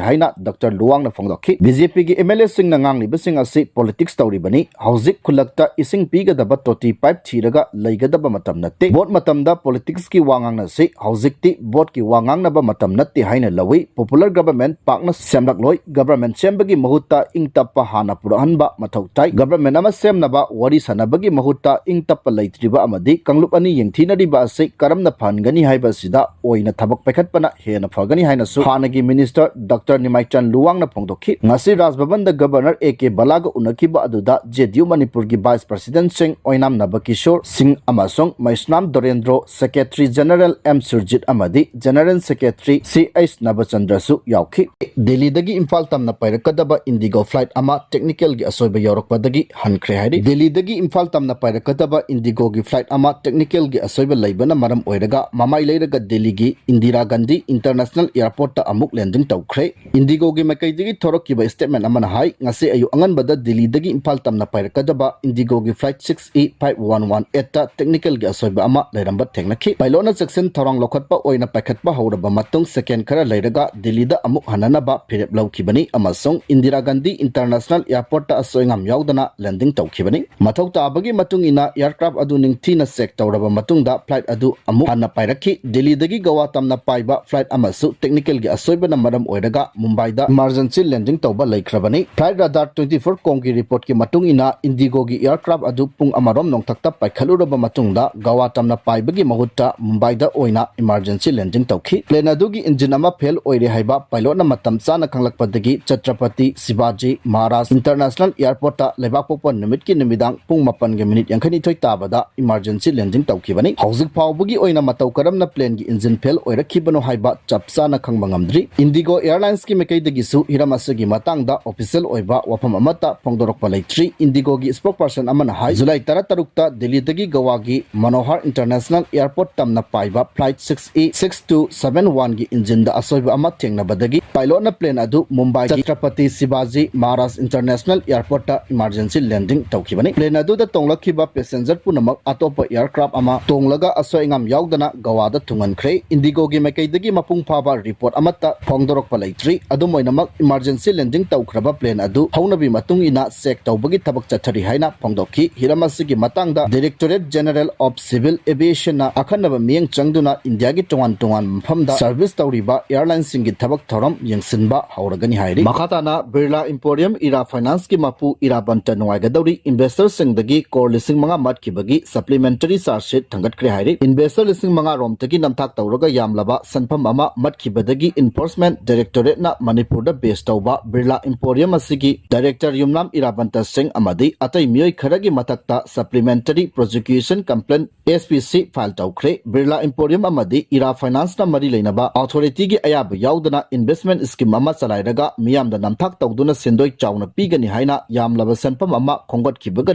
ꯍꯥꯏꯅ ꯗꯥꯛꯇꯔ ꯂꯨꯋꯥꯡꯅ ꯐꯣꯡꯗꯣꯛꯈꯤ꯫ ꯕꯤ ꯖꯦ ꯄꯤꯒꯤ ꯑꯦꯝ ꯑꯦꯜ ꯑꯦꯁꯤꯡꯅ ꯉꯥꯡꯂꯤꯕꯁꯤꯡ ꯑꯁꯤ ꯄꯣꯂꯤꯇꯤꯛꯁ ꯇꯧꯔꯤꯕꯅꯤ꯫ ꯍꯧꯖꯤꯛ ꯈꯨꯜꯂꯛꯇ ꯏꯁꯤꯡ ꯄꯤꯒꯗꯕ ꯇꯣꯇꯤ ꯄꯥꯏꯞ ꯊꯤꯔꯒ ꯂꯩꯒꯗꯕ ꯃꯇꯝ ꯅꯠꯇꯦ꯫ ꯚꯣꯠ ꯃꯇꯝꯗ ꯄꯣꯂꯤꯇꯤꯛꯁꯀꯤ ꯋꯥ ꯉꯥꯡꯅꯁꯤ꯫ ꯍꯧꯖꯤꯛꯇꯤ ꯚꯣꯠꯀꯤ ꯋꯥ ꯉꯥꯡꯅꯕ ꯃꯇꯝ ꯅꯠꯇꯦ ꯍꯥꯏꯅ ꯂꯧꯏ꯫ ꯄꯣꯄꯨꯂꯔ ꯒꯕꯔꯅꯃꯦꯟꯠ ꯄꯥꯛꯅ ꯁꯦꯝꯂꯛꯂꯣꯏ꯫ ꯒꯕꯔꯅꯃꯦꯟꯠ ꯁꯦꯝꯕꯒꯤ ꯃꯍꯨꯠꯇ ꯏꯪ ꯇꯞꯄ ꯍꯥꯟꯅ ꯄꯨꯔꯛꯍꯟꯕ ꯃꯊꯧ ꯇꯥꯏ꯫ ꯒꯕꯔꯅꯃꯦꯟꯠ ꯑꯃ ꯁꯦꯝꯅꯕ ꯋꯥꯔꯤ ꯁꯥꯟꯅꯕꯒꯤ ꯃꯍꯨꯠꯇ ꯏꯪ ꯇꯞꯄ ꯂꯩꯇ꯭ꯔꯤꯕ ꯑꯃꯗꯤ ꯀꯥꯡꯂꯨꯞ ꯑꯅꯤ ꯌꯦꯡꯊꯤꯅꯔꯤꯕ ꯑꯁꯤ ꯀꯔꯝꯅ ꯐꯍꯟꯒꯅꯤ ꯍꯥꯏꯕ ꯑꯁꯤꯗ ꯑꯣꯏꯅ ꯊꯕꯛ ꯄꯥꯏꯈꯠꯄꯅ ꯍꯦꯟꯅ ꯐꯒꯅꯤ ꯍꯥꯏꯅꯁꯨ ꯍꯥꯟꯅꯒꯤ ꯃꯤꯅꯤꯁꯇꯔ ꯗꯥꯛꯇꯔ ꯅꯤꯃꯥꯏꯆꯟ ꯂꯨꯋꯥꯡꯅ ꯐꯣꯡꯗꯣꯛꯈꯤ꯫ ꯉꯁꯤ ꯔꯥꯖ ꯚꯕꯟꯗ ꯒꯕꯔꯅꯔ ꯑꯦ ꯀꯦ ꯕꯂꯥꯒ ꯎꯅꯈꯤꯕ ꯑꯗꯨꯗ ꯖꯦ ꯗꯤ ꯌꯨ ꯃꯅꯤꯄꯨꯔꯒꯤ ꯚꯥꯏꯁ ꯄ꯭ꯔꯁꯤꯗꯦꯟꯁꯤꯡ ꯑꯣꯏꯅꯥꯝ ꯅꯕꯀꯤꯁꯣꯔ ꯁꯤꯡ ꯑꯃꯁꯨꯡ ꯃꯩꯁꯅꯥꯝ Dorendro, secretary general M Surjit ꯑꯃꯗꯤ ꯖꯦꯅꯔꯦꯜ ꯁꯦꯀ꯭ꯔꯦꯇꯔꯤ ꯁꯤ ꯑꯩꯆ ꯅꯕꯆꯟꯗ꯭ꯔꯁꯨ ꯌꯥꯎꯈꯤ꯫ ꯗꯦꯜꯂꯤꯗꯒꯤ ꯏꯝꯐꯥꯜ ꯇꯝꯅ ꯄꯥꯏꯔꯛꯀꯗꯕ ꯏꯟꯗꯤꯒꯣ ꯐ꯭ꯂꯥꯏꯠ ꯑꯃ ꯇꯦꯛꯅꯤꯀꯦꯜꯒꯤ ꯑꯁꯣꯏꯕ ꯌꯥꯎꯔꯛꯄꯗꯒꯤ ꯍꯟꯈ꯭ꯔꯦ ꯍꯥꯏꯔꯤ꯫ ꯗꯦꯜꯂꯤꯗꯒꯤ ꯏꯝꯐꯥꯜ ꯇꯝꯅ ꯄꯥꯏꯔꯛꯀꯗꯕ ꯏꯟꯗꯤꯒꯣꯒꯤ ꯐ꯭ꯂꯥꯏꯠ ꯑꯃ ꯇꯦꯛꯅꯤꯀꯦꯜꯒꯤ ꯑꯁꯣꯏꯕ ꯂꯩꯕꯅ ꯃꯔꯝ ꯑꯣꯏꯔꯒ ꯃꯃꯥꯏ ꯂꯩꯔꯒ ꯗꯦꯜꯂꯤꯒꯤ ꯏꯟꯗꯤꯔꯥ ꯒꯥꯟꯙꯤ ꯏꯟꯇꯔꯅꯦꯁꯅꯦꯜ ꯑꯦꯌꯔꯄꯣꯔꯠꯇ ꯑꯃꯨꯛ ꯂꯦꯟꯗꯤꯡ ꯇꯧꯈ꯭ꯔꯦ꯫ ꯏꯟꯗꯤꯒꯣꯒꯤ ꯃꯥꯏꯀꯩꯗꯒꯤ ꯊꯣꯔꯛꯈꯤꯕ ꯁ꯭ꯇꯦꯠꯃꯦꯟ ꯑꯃꯅ ꯍꯥꯏ, ꯉꯁꯤ ꯑꯌꯨꯛ ꯑꯉꯟꯕꯗ ꯗꯦꯜꯂꯤꯗꯒꯤ ꯏꯝꯐꯥꯜ ꯇꯝꯅ ꯄꯥꯏꯔꯛꯀꯗꯕ ꯏꯟꯗꯤꯒꯣꯒꯤ flight six E five one one ꯑꯩꯠꯇ ꯇꯦꯛꯅꯤꯀꯦꯜꯒꯤ ꯑꯁꯣꯏꯕ ꯑꯃ ꯂꯩꯔꯝꯕ ꯊꯦꯡꯅꯈꯤ꯫ ꯄꯥꯏꯂꯣꯠꯅ ꯆꯦꯛꯁꯤꯟ ꯊꯧꯔꯥꯡ ꯂꯧꯈꯠꯄ ꯑꯣꯏꯅ ꯄꯥꯏꯈꯠꯄ ꯍꯧꯔꯕ ꯃꯇꯨꯡ ꯁꯦꯀꯦꯟ ꯈꯔ ꯂꯩꯔꯒ ꯗꯦꯜꯂꯤꯗ ꯑꯃꯨꯛ ꯍꯟꯅꯅꯕ ꯐꯤꯔꯦꯞ ꯂꯧꯈꯤꯕꯅꯤ ꯑꯃꯁꯨꯡ ꯏꯟꯗꯤꯔꯥ ꯒꯥꯟꯙꯤ ꯏꯟꯇꯔꯅꯦꯁꯅꯦꯜ ꯑꯦꯌꯔꯄꯣꯔꯠꯇ ꯑꯁꯣꯏ ꯑꯉꯥꯝ ꯌꯥꯎꯗꯅ ꯂꯦꯟꯗꯤꯡ ꯇꯧꯈꯤꯕꯅꯤ꯫ ꯃꯊꯧ ꯇꯥꯕꯒꯤ ꯃꯇꯨꯡ ꯏꯟꯅ ꯑꯦꯌꯔꯀ꯭ꯔꯥꯐ ꯑꯗꯨ ꯅꯤꯡꯊꯤꯅ ꯆꯦꯛ ꯇꯧꯔꯕ ꯃꯇꯨꯡꯗ ꯐ꯭ꯂꯥꯏꯠ ꯑꯗꯨ ꯑꯃꯨꯛ ꯍꯟꯅ ꯄꯥꯏꯔꯛꯈꯤ꯫ ꯗꯦꯜꯂꯤꯗꯒꯤ ꯒꯋꯥ ꯇꯝꯅ ꯄꯥꯏꯕ ꯐ꯭ꯂꯥꯏꯠ ꯑꯃꯁꯨ ꯇꯦꯛꯅꯤꯀꯦꯜꯒꯤ ꯑꯁꯣꯏꯕꯅ ꯃꯔꯝ ꯑꯣꯏꯔꯒ ꯃꯨꯝꯕꯥꯏꯗ ꯏꯃꯥꯔꯖꯦꯟꯁꯤ ꯂꯦꯟꯗꯤꯡ ꯇꯧꯕ ꯂꯩꯈ꯭ꯔꯕꯅꯤ꯫ Flight Radar twenty four comꯒꯤ ꯔꯤꯄꯣꯔꯠꯀꯤ ꯃꯇꯨꯡ ꯏꯟꯅ ꯏꯟꯗꯤꯒꯣꯒꯤ ꯑꯦꯌꯔꯀ꯭ꯔꯥꯐ ꯑꯗꯨ ꯄꯨꯡ ꯑꯃꯔꯣꯝ ꯅꯣꯡꯊꯛꯇ ꯄꯥꯏꯈꯠꯂꯨꯔꯕ ꯃꯇꯨꯡꯗ ꯒꯋꯥ ꯇꯝꯅ ꯄꯥꯏꯕꯒꯤ ꯃꯍꯨꯠꯇ ꯃꯨꯝꯕꯥꯏꯗ ꯑꯣꯏꯅ ꯏꯃꯥꯔꯖꯦꯟꯁꯤ ꯂꯦꯟꯗꯤꯡ ꯇꯧꯈꯤ꯫ ꯄ꯭ꯂꯦꯟ ꯑꯗꯨꯒꯤ ꯏꯟꯖꯤꯟ ꯑꯃ ꯐꯦꯜ ꯑꯣꯏꯔꯦ ꯍꯥꯏꯕ ꯄꯥꯏꯂꯣꯠꯅ ꯃꯇꯝ ꯆꯥꯅ ꯈꯪꯂꯛꯄꯗꯒꯤ ꯆꯇ꯭ꯔꯄꯇꯤ ꯁꯤꯕꯥꯖꯤ ꯃꯍꯥꯔꯥꯖ ꯏꯟꯇꯔꯅꯦꯁꯅꯦꯜ ꯑꯦꯌꯔꯄꯣꯔꯠꯇ ꯂꯩꯕꯥꯛꯄꯣꯛꯄ ꯅꯨꯃꯤꯠꯀꯤ ꯅꯨꯃꯤꯗꯥꯡ ꯄꯨꯡ ꯃꯥꯄꯟꯒꯤ ꯃꯤꯅꯤꯠ ꯌꯥꯡꯈꯩꯅꯤꯊꯣꯏ ꯇꯥꯕꯗ ꯏꯃꯥꯔꯖꯦꯟꯁꯤ ꯂꯦꯟꯗꯤꯡ ꯇꯧꯈꯤꯕꯅꯤ꯫ ꯍꯧꯖꯤꯛ ꯐꯥꯎꯕꯒꯤ ꯑꯣꯏꯅ ꯃꯇꯧ ꯀꯔꯝꯅ ꯄ꯭ꯂꯦꯟꯒꯤ ꯏꯟꯖꯤꯟ ꯐꯦꯜ ꯑꯣꯏꯔꯛꯈꯤꯕꯅꯣ ꯍꯥꯏꯕ ꯆꯞ ꯆꯥꯅ ꯈꯪꯕ ꯉꯝꯗ꯭ꯔꯤ꯫ ꯏꯟꯗꯤꯒꯣ ꯑꯦꯌꯔꯂꯥꯏꯟꯁꯀꯤ ꯃꯥꯏꯀꯩꯗꯒꯤꯁꯨ ꯍꯤꯔꯝ ꯑꯁꯤꯒꯤ ꯃꯇꯥꯡꯗ ꯑꯣꯐꯤꯁꯤꯌꯦꯜ ꯑꯣꯏꯕ ꯋꯥꯐꯝ ꯑꯃꯠꯇ ꯐꯣꯡꯗꯣꯔꯛꯄ ꯂꯩꯇ꯭ꯔꯤ꯫ ꯏꯟꯗꯤꯒꯣꯒꯤ ꯁ꯭ꯄꯣꯛꯄꯔꯁꯟ ꯑꯃꯅ ꯍꯥꯏ, ꯖꯨꯂꯥꯏ ꯇꯔꯥꯇꯔꯨꯛꯇ ꯗꯦꯜꯂꯤꯗꯒꯤ ꯒꯋꯥꯒꯤ ꯃꯅꯣꯍꯔ ꯏꯟꯇꯔꯅꯦꯁꯅꯦꯜ ꯑꯦꯌꯔꯄꯣꯔꯠ ꯇꯝꯅ ꯄꯥꯏꯕ flight six E six two seven ꯋꯥꯟꯒꯤ ꯏꯟꯖꯤꯟꯗ ꯑꯁꯣꯏꯕ ꯑꯃ ꯊꯦꯡꯅꯕꯗꯒꯤ ꯄꯥꯏꯂꯣꯠꯅ ꯄ꯭ꯂꯦꯟ ꯑꯗꯨ ꯃꯨꯝꯕꯥꯏꯒꯤ ꯆꯇ꯭ꯔꯄꯇꯤ ꯁꯤꯕꯥꯖꯤ ꯃꯍꯥꯔꯥꯖ ꯏꯟꯇꯔꯅꯦꯁꯅꯦꯜ ꯑꯦꯌꯔꯄꯣꯔꯠꯇ ꯏꯃꯥꯔꯖꯦꯟꯁꯤ ꯂꯦꯟꯗꯤꯡ ꯇꯧꯈꯤꯕꯅꯤ꯫ ꯄ꯭ꯂꯦꯟ ꯑꯗꯨꯗ ꯇꯣꯡꯂꯛꯈꯤꯕ ꯄꯦꯁꯦꯟꯖꯔ ꯄꯨꯝꯅꯃꯛ ꯑꯇꯣꯞꯄ ꯑꯦꯌꯔꯀ꯭ꯔꯥꯐ ꯑꯃ ꯇꯣꯡꯂꯒ ꯑꯁꯣꯏ ꯑꯉꯥꯝ ꯌꯥꯎꯗꯅ ꯒꯋꯥꯗ ꯊꯨꯡꯍꯟꯈ꯭ꯔꯦ꯫ ꯏꯟꯗꯤꯒꯣꯒꯤ ꯃꯥꯏꯀꯩꯗꯒꯤ ꯃꯄꯨꯡ ꯐꯥꯕ ꯔꯤꯄꯣꯔꯠ ꯑꯃꯠꯇ ꯐꯣꯡꯗꯣꯔꯛꯄ ꯂꯩꯇ꯭ꯔꯤ꯫ ꯑꯗꯨꯝ ꯑꯣꯏꯅꯃꯛ, ꯏꯃꯥꯔꯖꯦꯟꯁꯤ ꯂꯦꯟꯗꯤꯡ ꯇꯧꯈ꯭ꯔꯕ ꯄ꯭ꯂꯦꯟ ꯑꯗꯨ ꯍꯧꯅꯕꯤ ꯃꯇꯨꯡ ꯏꯟꯅ ꯆꯦꯛ ꯇꯧꯕꯒꯤ ꯊꯕꯛ ꯆꯠꯊꯔꯤ ꯍꯥꯏꯅ ꯐꯣꯡꯗꯣꯛꯈꯤ꯫ ꯍꯤꯔꯝ ꯑꯁꯤꯒꯤ ꯃꯇꯥꯡꯗ Directorate General of Civil Aviationꯅ ꯑꯈꯟꯅꯕ ꯃꯤꯠꯌꯦꯡ ꯆꯪꯗꯨꯅ ꯏꯟꯗꯤꯌꯥꯒꯤ ꯇꯣꯉꯥꯟ ꯇꯣꯉꯥꯟꯕ ꯃꯐꯝꯗ ꯁꯔꯚꯤꯁ ꯇꯧꯔꯤꯕ ꯑꯦꯌꯔꯂꯥꯏꯟꯁꯤꯡꯒꯤ ꯊꯕꯛ ꯊꯧꯔꯝ ꯌꯦꯡꯁꯤꯟꯕ ꯍꯧꯔꯒꯅꯤ ꯍꯥꯏꯔꯤ꯫ ꯃꯈꯥ ꯇꯥꯅ ꯕꯤꯔꯂꯥ ꯏꯝꯄꯣꯔꯤꯌꯝ ꯏꯔꯥ ꯐꯥꯏꯅꯥꯟꯁꯀꯤ ꯃꯄꯨ ꯏꯔꯥ ꯕꯟꯇ ꯅꯨꯡꯉꯥꯏꯒꯗꯧꯔꯤ꯫ ꯏꯟꯚꯦꯁꯇꯔꯁꯤꯡꯗꯒꯤ ꯀ꯭ꯔꯣꯔ ꯂꯤꯁꯤꯡ ꯃꯉꯥ ꯃꯠꯈꯤꯕꯒꯤ ꯁꯄ꯭ꯂꯤꯃꯦꯟꯇꯔꯤ ꯆꯥꯔꯖ ꯁꯤꯠ ꯊꯥꯡꯒꯠꯈ꯭ꯔꯦ ꯍꯥꯏꯔꯤ꯫ ꯏꯟꯚꯦꯁꯇꯔ ꯂꯤꯁꯤꯡ ꯃꯉꯥ ꯔꯣꯝꯗꯒꯤ ꯅꯝꯊꯥꯛ ꯇꯧꯔꯤ꯫ ꯇꯧꯔꯒ ꯌꯥꯝꯂꯕ ꯁꯦꯟꯐꯝ ꯑꯃ ꯃꯠꯈꯤꯕꯗꯒꯤ Enforcement Directorate ꯅ ꯃꯅꯤꯄꯨꯔꯗ base ꯇꯧꯕ ꯕꯤꯔꯂꯥ Emporium ꯑꯁꯤꯒꯤ Director ꯌꯨꯝꯅꯥꯝ ꯏꯔꯥꯕꯟꯇ ꯁꯤꯡ ꯑꯃꯗꯤ ꯑꯇꯩ ꯃꯤꯑꯣꯏ ꯈꯔꯒꯤ ꯃꯊꯛꯇ Supplementary Prosecution Complaint, S P C, file ꯇꯧꯈ꯭ꯔꯦ꯫ ꯕꯤꯔꯂꯥ Emporium ꯑꯃꯗꯤ ꯏꯔꯥ Finance ꯅ ꯃꯔꯤ ꯂꯩꯅꯕ authority ꯒꯤ ꯑꯌꯥꯕ ꯌꯥꯎꯗꯅ investment scheme ꯑꯃ ꯆꯂꯥꯏꯔꯒ ꯃꯤꯌꯥꯝꯗ ꯅꯝꯊꯥꯛ ꯇꯧꯗꯨꯅ ꯁꯦꯟꯗꯣꯏ ꯆꯥꯎꯅ ꯄꯤꯒꯅꯤ ꯍꯥꯏꯅ ꯌꯥꯝꯂꯕ ꯁꯦꯟꯐꯝ ꯑꯃ ꯈꯣꯝꯒꯠꯈꯤꯕꯒ